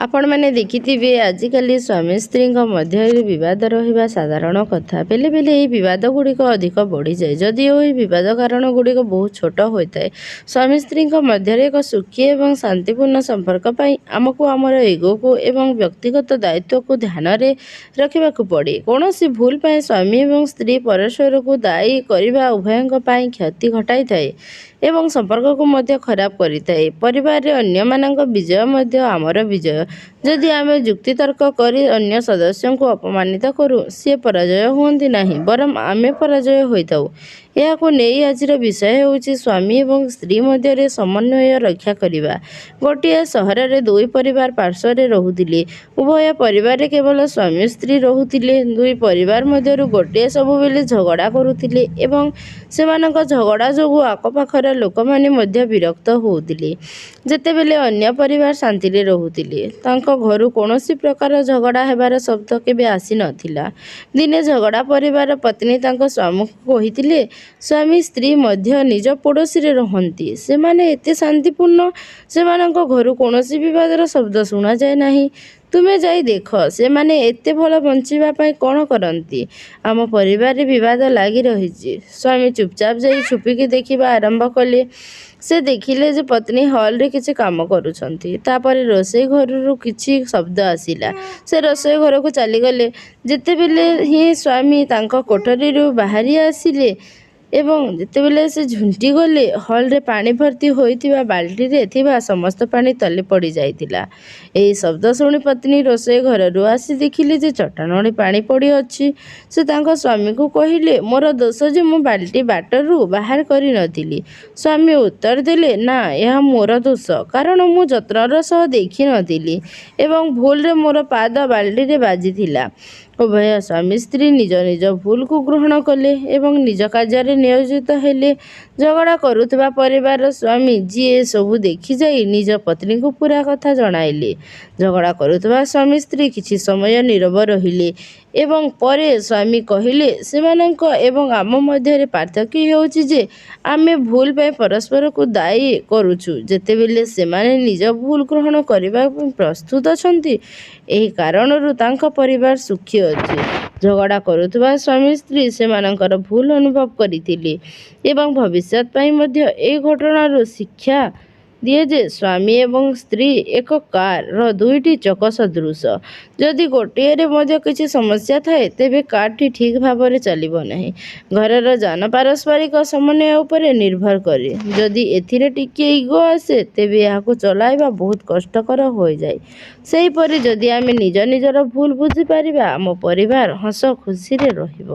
ଆପଣମାନେ ଦେଖିଥିବେ, ଆଜିକାଲି ସ୍ୱାମୀ ସ୍ତ୍ରୀଙ୍କ ମଧ୍ୟରେ ବିବାଦ ରହିବା ସାଧାରଣ କଥା। ବେଳେ ବେଳେ ଏହି ବିବାଦ ଗୁଡ଼ିକ ଅଧିକ ବଢ଼ିଯାଏ, ଯଦିଓ ଏହି ବିବାଦ କାରଣ ଗୁଡ଼ିକ ବହୁତ ଛୋଟ ହୋଇଥାଏ। ସ୍ୱାମୀ ସ୍ତ୍ରୀଙ୍କ ମଧ୍ୟରେ ଏକ ସୁଖୀ ଏବଂ ଶାନ୍ତିପୂର୍ଣ୍ଣ ସମ୍ପର୍କ ପାଇଁ ଆମକୁ ଆମର ଇଗୋକୁ ଏବଂ ବ୍ୟକ୍ତିଗତ ଦାୟିତ୍ୱକୁ ଧ୍ୟାନରେ ରଖିବାକୁ ପଡ଼େ। କୌଣସି ଭୁଲ ପାଇଁ ସ୍ୱାମୀ ଏବଂ ସ୍ତ୍ରୀ ପରସ୍ପରକୁ ଦାୟୀ କରିବା ଉଭୟଙ୍କ ପାଇଁ କ୍ଷତି ଘଟାଇଥାଏ ଏବଂ ସମ୍ପର୍କକୁ ମଧ୍ୟ ଖରାପ କରିଥାଏ। ପରିବାରରେ ଅନ୍ୟମାନଙ୍କ ବିଜୟ ମଧ୍ୟ ଆମର ବିଜୟ। ଯଦି ଆମେ ଯୁକ୍ତିତର୍କ କରି ଅନ୍ୟ ସଦସ୍ୟଙ୍କୁ ଅପମାନିତ କରୁ, ସିଏ ପରାଜୟ ହୁଅନ୍ତି ନାହିଁ, ବରଂ ଆମେ ପରାଜୟ ହୋଇଥାଉ। ଏହାକୁ ନେଇ ଆଜିର ବିଷୟ ହେଉଛି ସ୍ୱାମୀ ଏବଂ ସ୍ତ୍ରୀ ମଧ୍ୟରେ ସମନ୍ୱୟ ରକ୍ଷା କରିବା। ଗୋଟିଏ ସହରରେ ଦୁଇ ପରିବାର ପାର୍ଶ୍ୱରେ ରହୁଥିଲେ। ଉଭୟ ପରିବାରରେ କେବଳ ସ୍ୱାମୀ ସ୍ତ୍ରୀ ରହୁଥିଲେ। ଦୁଇ ପରିବାର ମଧ୍ୟରୁ ଗୋଟିଏ ସବୁବେଳେ ଝଗଡ଼ା କରୁଥିଲେ ଏବଂ ସେମାନଙ୍କ ଝଗଡ଼ା ଯୋଗୁଁ ଆଖପାଖର ଲୋକମାନେ ମଧ୍ୟ ବିରକ୍ତ ହେଉଥିଲେ। ଯେତେବେଳେ ଅନ୍ୟ ପରିବାର ଶାନ୍ତିରେ ରହୁଥିଲେ, ତାଙ୍କ ଘରୁ କୌଣସି ପ୍ରକାର ଝଗଡ଼ା ହେବାର ଶବ୍ଦ କେବେ ଆସିନଥିଲା। ଦିନେ ଝଗଡ଼ା ପରିବାର ପତ୍ନୀ ତାଙ୍କ ସ୍ୱାମୀଙ୍କୁ କହିଥିଲେ, ସ୍ୱାମୀ ସ୍ତ୍ରୀ ମଧ୍ୟ ନିଜ ପଡ଼ୋଶୀରେ ରହନ୍ତି। ସେମାନେ ଏତେ ଶାନ୍ତିପୂର୍ଣ୍ଣ, ସେମାନଙ୍କ ଘରୁ କୌଣସି ବିବାଦର ଶବ୍ଦ ଶୁଣାଯାଏ ନାହିଁ। ତୁମେ ଯାଇ ଦେଖ, ସେମାନେ ଏତେ ଭଲ ବଞ୍ଚିବା ପାଇଁ କ'ଣ କରନ୍ତି। ଆମ ପରିବାରରେ ବିବାଦ ଲାଗି ରହିଛି। ସ୍ୱାମୀ ଚୁପଚାପ ଯାଇ ଛୁପିକି ଦେଖିବା ଆରମ୍ଭ କଲେ। ସେ ଦେଖିଲେ ଯେ ପତ୍ନୀ ହଲରେ କିଛି କାମ କରୁଛନ୍ତି। ତାପରେ ରୋଷେଇ ଘରରୁ କିଛି ଶବ୍ଦ ଆସିଲା। ସେ ରୋଷେଇ ଘରକୁ ଚାଲିଗଲେ। ଯେତେବେଳେ ହିଁ ସ୍ୱାମୀ ତାଙ୍କ କୋଠରୀରୁ ବାହାରି ଆସିଲେ ଏବଂ ଯେତେବେଳେ ସେ ଝୁଣ୍ଟିଗଲେ, ହଲରେ ପାଣି ଭର୍ତ୍ତି ହୋଇଥିବା ବାଲ୍ଟିରେ ଥିବା ସମସ୍ତ ପାଣି ତଳେ ପଡ଼ିଯାଇଥିଲା। ଏହି ଶବ୍ଦ ଶୁଣି ପତ୍ନୀ ରୋଷେଇ ଘରରୁ ଆସି ଦେଖିଲେ ଯେ ଚଟାଣରେ ପାଣି ପଡ଼ିଅଛି। ସେ ତାଙ୍କ ସ୍ୱାମୀଙ୍କୁ କହିଲେ, ମୋର ଦୋଷ ଯେ ମୁଁ ବାଲ୍ଟି ବାଟରୁ ବାହାର କରିନଥିଲି। ସ୍ୱାମୀ ଉତ୍ତର ଦେଲେ, ନା, ଏହା ମୋର ଦୋଷ, କାରଣ ମୁଁ ଯତ୍ନର ସହ ଦେଖିନଥିଲି ଏବଂ ଭୁଲରେ ମୋର ପାଦ ବାଲ୍ଟିରେ ବାଜିଥିଲା। ଉଭୟ ସ୍ୱାମୀ ସ୍ତ୍ରୀ ନିଜ ନିଜ ଭୁଲକୁ ଗ୍ରହଣ କଲେ ଏବଂ ନିଜ କାର୍ଯ୍ୟରେ ନିୟୋଜିତ ହେଲେ। ଝଗଡ଼ା କରୁଥିବା ପରିବାରର ସ୍ୱାମୀ, ଯିଏ ସବୁ ଦେଖିଯାଇ ନିଜ ପତ୍ନୀଙ୍କୁ ପୂରା କଥା ଜଣାଇଲେ। ଝଗଡ଼ା କରୁଥିବା ସ୍ୱାମୀ ସ୍ତ୍ରୀ କିଛି ସମୟ ନୀରବ ରହିଲେ ଏବଂ ପରେ ସ୍ୱାମୀ କହିଲେ, ସେମାନଙ୍କ ଏବଂ ଆମ ମଧ୍ୟରେ ପାର୍ଥକ୍ୟ ହେଉଛି ଯେ ଆମେ ଭୁଲ ପାଇଁ ପରସ୍ପରକୁ ଦାୟୀ କରୁଛୁ, ଯେତେବେଳେ ସେମାନେ ନିଜ ଭୁଲ ଗ୍ରହଣ କରିବା ପାଇଁ ପ୍ରସ୍ତୁତ ଅଛନ୍ତି। ଏହି କାରଣରୁ ତାଙ୍କ ପରିବାର ସୁଖୀ ଅଛି। ଝଗଡ଼ା କରୁଥିବା ସ୍ୱାମୀ ସ୍ତ୍ରୀ ସେମାନଙ୍କର ଭୁଲ ଅନୁଭବ କରିଥିଲେ ଏବଂ ଭବିଷ୍ୟତ ପାଇଁ ମଧ୍ୟ ଏହି ଘଟଣାରୁ ଶିକ୍ଷା ଦିଏ ଯେ ସ୍ୱାମୀ ଏବଂ ସ୍ତ୍ରୀ ଏକ କାରର ଦୁଇଟି ଚକ ସଦୃଶ। ଯଦି ଗୋଟିଏରେ ମଧ୍ୟ କିଛି ସମସ୍ୟା ଥାଏ, ତେବେ କାରଟି ଠିକ୍ ଭାବରେ ଚାଲିବ ନାହିଁ। ଘରର ଯାନ ପାରସ୍ପରିକ ସମନ୍ୱୟ ଉପରେ ନିର୍ଭର କରେ। ଯଦି ଏଥିରେ ଟିକିଏ ଇଗୋ ଆସେ, ତେବେ ଏହାକୁ ଚଲାଇବା ବହୁତ କଷ୍ଟକର ହୋଇଯାଏ। ସେହିପରି ଯଦି ଆମେ ନିଜ ନିଜର ଭୁଲ ବୁଝିପାରିବା, ଆମ ପରିବାର ହସଖୁସିରେ ରହିବ।